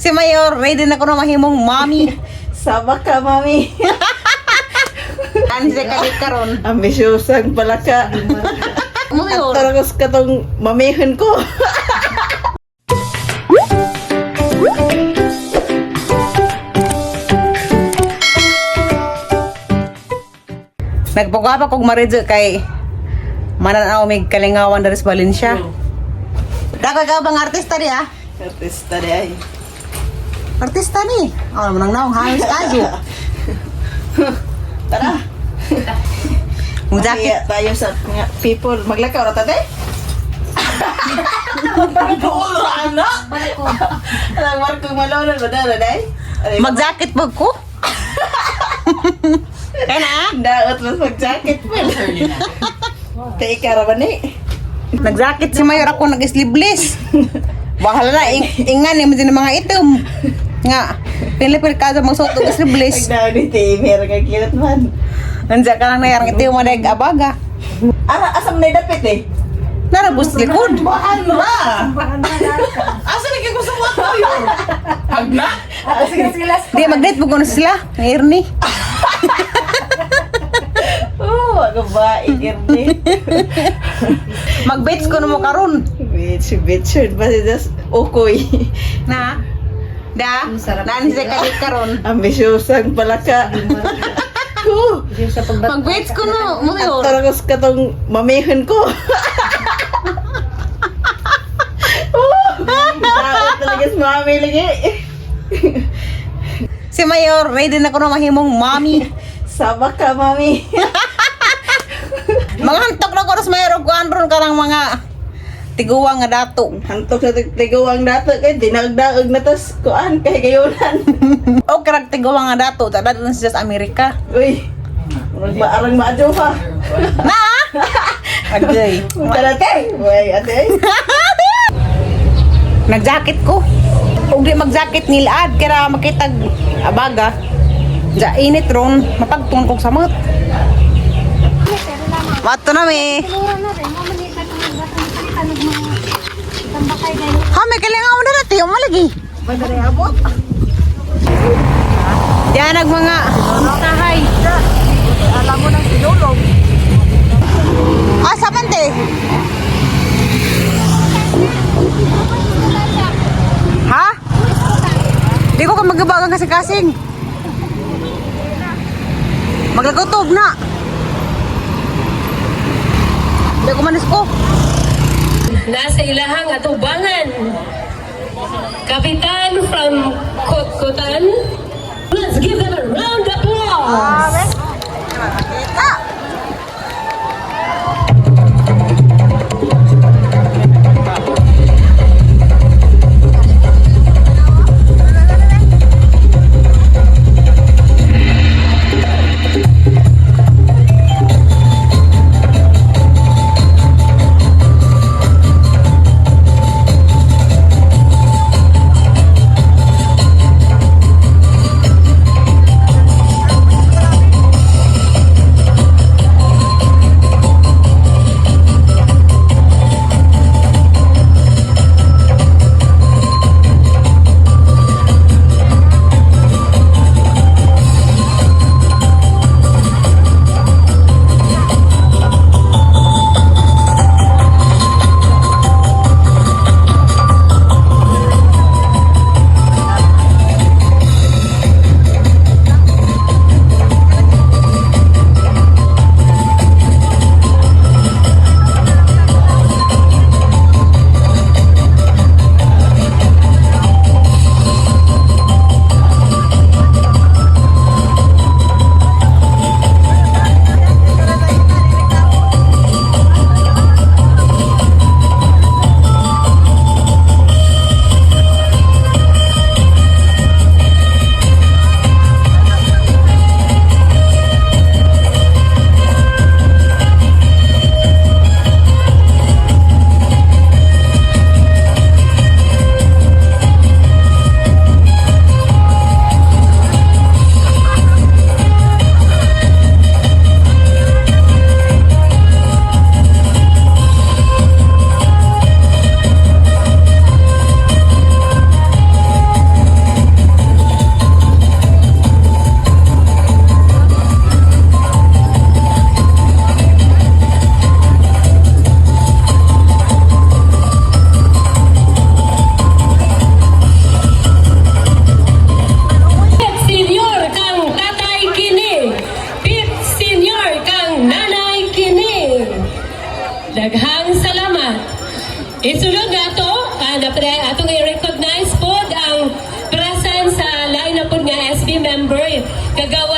Si Mayor, ready na ko na mahimong mommy. Sama ka, mami. Ano siya kalit karon? Ambisyosang palaka. Mayor. At katong mamihon ko. Nagpagwapa kog maridyo kay mananaw mig kalingawan diri sa Valencia. Dako ka bang artista di ah? Artista di ay. Artista ni. Oh, manang naong halos kayo. Tara. Mo jacket. Mahiya tayo sa mga people. Maglakaw ra tate? Magbago ra ana. Alang Marco Malolo ba dara day? Mag-jacket pag ko. Kaya na ah. Daot mas mag-jacket pa. Kay ikaw ra ba ni? Nag-jacket si Mayor, ako nag-sleeveless. Bahala na, ingan ni mo din ang mga itom. Nga, pili-pili ka sa magsuot og sleeveless. Nagdaw ni Timir kay cute man. Nandiyan ka lang nayarang itiw mo nag abaga. Ara asam na dapit eh. Narabos likod. Bahan ra. Asa na kayo sa mga tayo? Hagna? Di, mag-date mo kuno sila. Ng Ernie. Oh, ako ba igirni. Mag-bates ko mo karon. Bitch, bitch, ba si das ukoy. Na? Da? Naan siya kalit karon. Ambisyosang palaka. Ko. Mag-bates ko no, At Mayor. taragos katong mamihon ko. Oh, daot talaga sa mami lagi. Si Mayor, ready na ko na mahimong mommy. Sama ka, mami. Mga hantok na ko sa Mayor og kuan ron karang mga tiguang nga dato. Hantok sa tiguang dato kay dinagdaog na tas kuan kay gayunan. O karag tiguang nga dato, tada dun siya sa Amerika. Uy. Murag maarang maadyo pa. Na! Agay. Tara te. Uy, ate. Nag-jacket ko. Ug di mag-jacket nilaad kaya makitag abaga. Ja init ron, mapagtungkog kog samot. Mato na mi. Ha, may kalingaw na natin. Yung malagi. Diyan nag mga tahay. Alam mo nang sinulog. Ah, sa bante. Ha? Di ko ka magabagang kasing-kasing. Maglagotob na. Di ko manis ko. Nasa ilahang atubangan. Kapitan from Kotkotan. Let's give them a round of applause. Kita.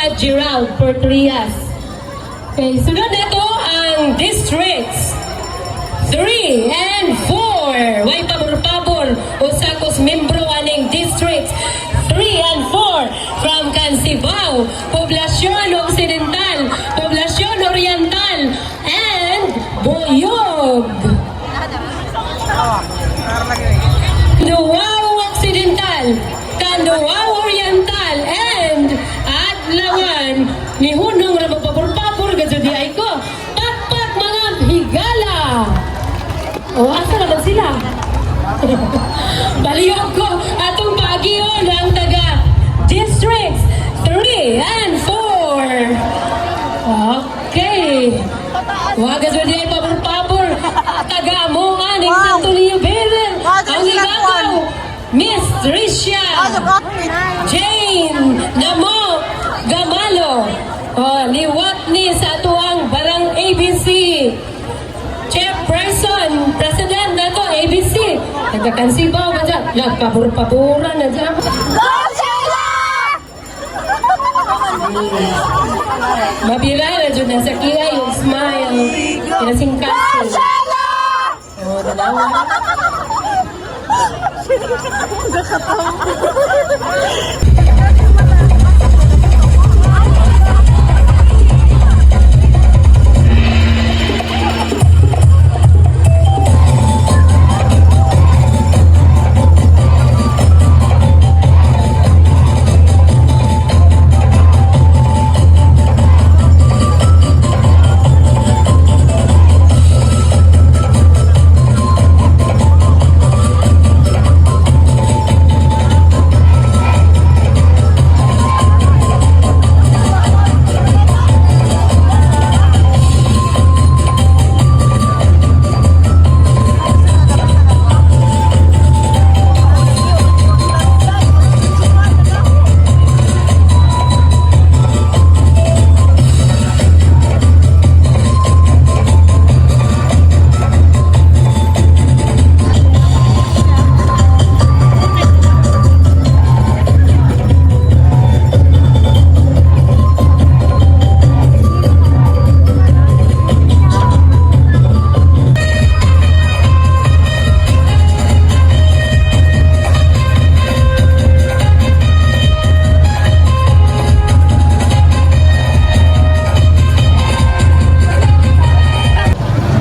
Kagawad Gerald Portrias. Okay, sunod na to ang districts 3 and 4. Way pabor-pabor usa kos membro aning districts 3 and 4 from Kansibao, Poblacion Occidental, Poblacion Oriental, and Boyog. Nuwao Occidental, Kanduao Oriental, and Adlawan. Ni Hunong ra magpabor-pabor gadyo di ay ko. Pakpak mga higala. O, asa naman sila? Baliyog ko atong paagion ang taga Districts 3 and 4. Okay. Wagas ba di ay pabor-pabor? Taga mo nga ng Wow. Santo Niño Belen. Wow, Ang sila igagaw, kuwan. Miss Tricia. Jane Namo Gamalo. Oh, liwat ni sa atuang Barang ABC. Chairperson, President na to, ABC. Nagkakansibaw ka dyan. Nagpabur-paburan na dyan. Mabira na dyan na sa kiya yung smile. Kinasingkaso. Oh, dalawa.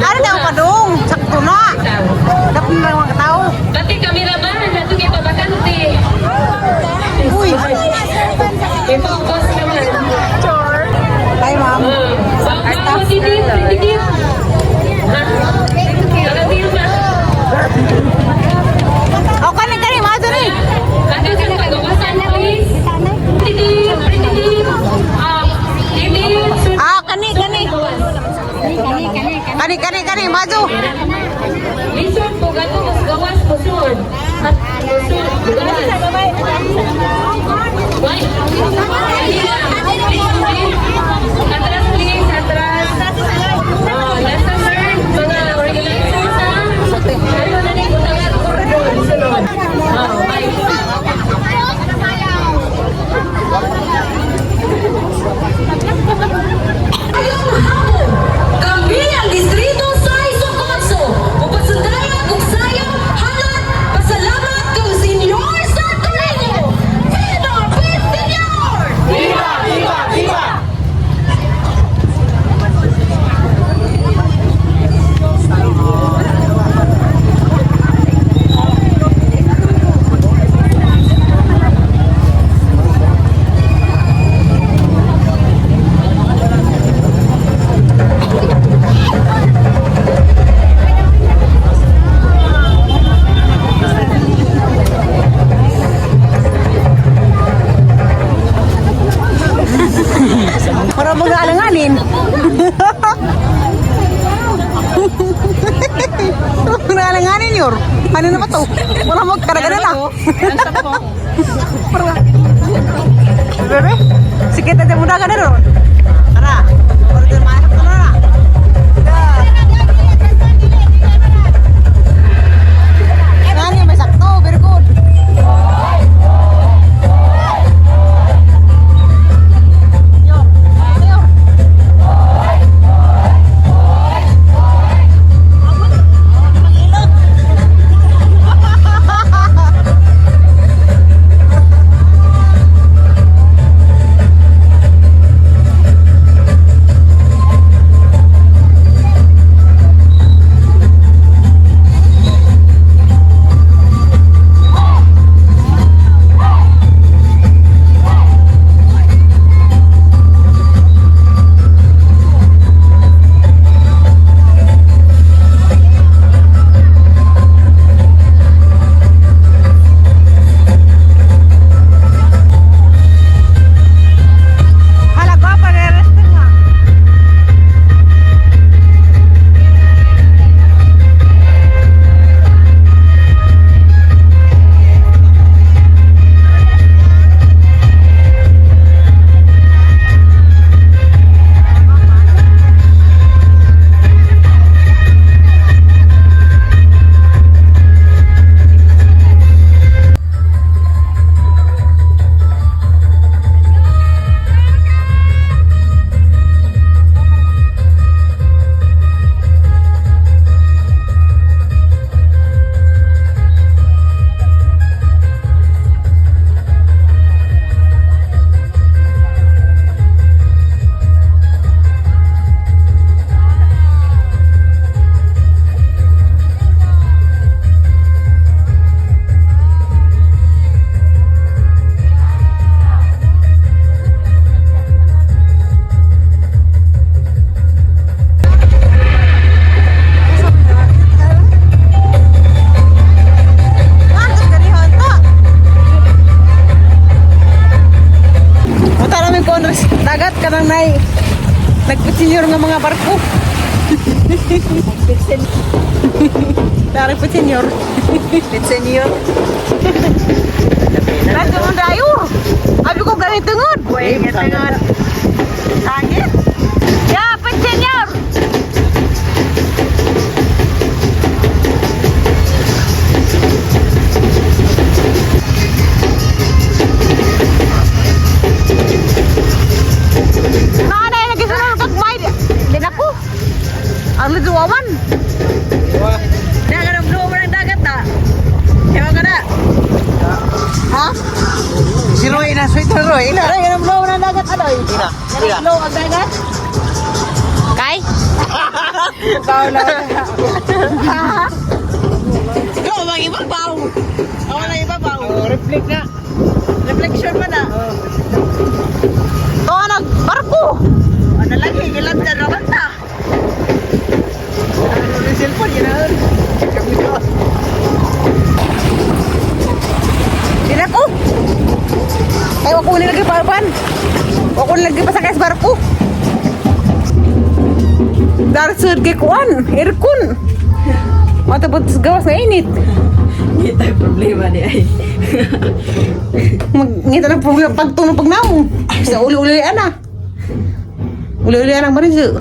Ano daw padung? Sakto na. Dapat na mga tao. Pati kameraman, nato kay pabakante. Uy. I-focus naman. Hi, ma'am. So, titit, titit. Ha? Taga-tilma. Oh, kani kani mga diri. Ato sa pagawasan, please. Titit, titit. Ah, titit. Ah, kani kani. Kani kani kani maju. Lisod po gato, mas gawas po sud. At sud, gawas. Why? Atras please, atras. Oh, lesson learned, mga organizers ha. Ano na ni butangan kordon sunod. Oh, bye. Kami ang distrito sa Isokotso. Upasundayan ug sayo, halat, pasalamat kang Senyor Santo Niño. Viva Peace Senyor! Viva! Viva! Viva! Para mga alanganin. Mga alanganin yor. Ano na ba to? Wala mo karaga na lang. Bebe, sige tayo muna ka na ron. Tara. Para tayo mahanap ka na na. Ngani may sakto, very good. Kanang nay nagpitsinyor nga mga barko. Dari pitsinyor. Pitsenyor. Nagkaroon dayo. Abi ko ganito tungod. Uy, tungod. Angin. Ya, pitsinyor. Nanay, lagi sa nang kagmay. Di na ko. Ang luduwawan. Dagat ang blue ng dagat na. Ewan ka na. Ha? Si Roy na, sweet na Roy. Ina. Aray, ganang blow ng dagat adoy. Ina. Ganang blow ang dagat. Kay? Ikaw na. Go, mga ibabaw. Ako na ibabaw. Oh, reflect na. Reflection pa na. To nag barko. Ano lagi, gilantan naman ta. Ano yung cellphone, yun na. Di na ko. Ay, wako nilagay pa ban. Wako nilagay pa sa kas barko. Darsud kay kuan, aircon. Matapos gawas nga init. Hindi tayo problema ni ay. Mag ngita ng problema pagtunog pag naong. Sa uli-uli ana. Uli-uli ana marizu.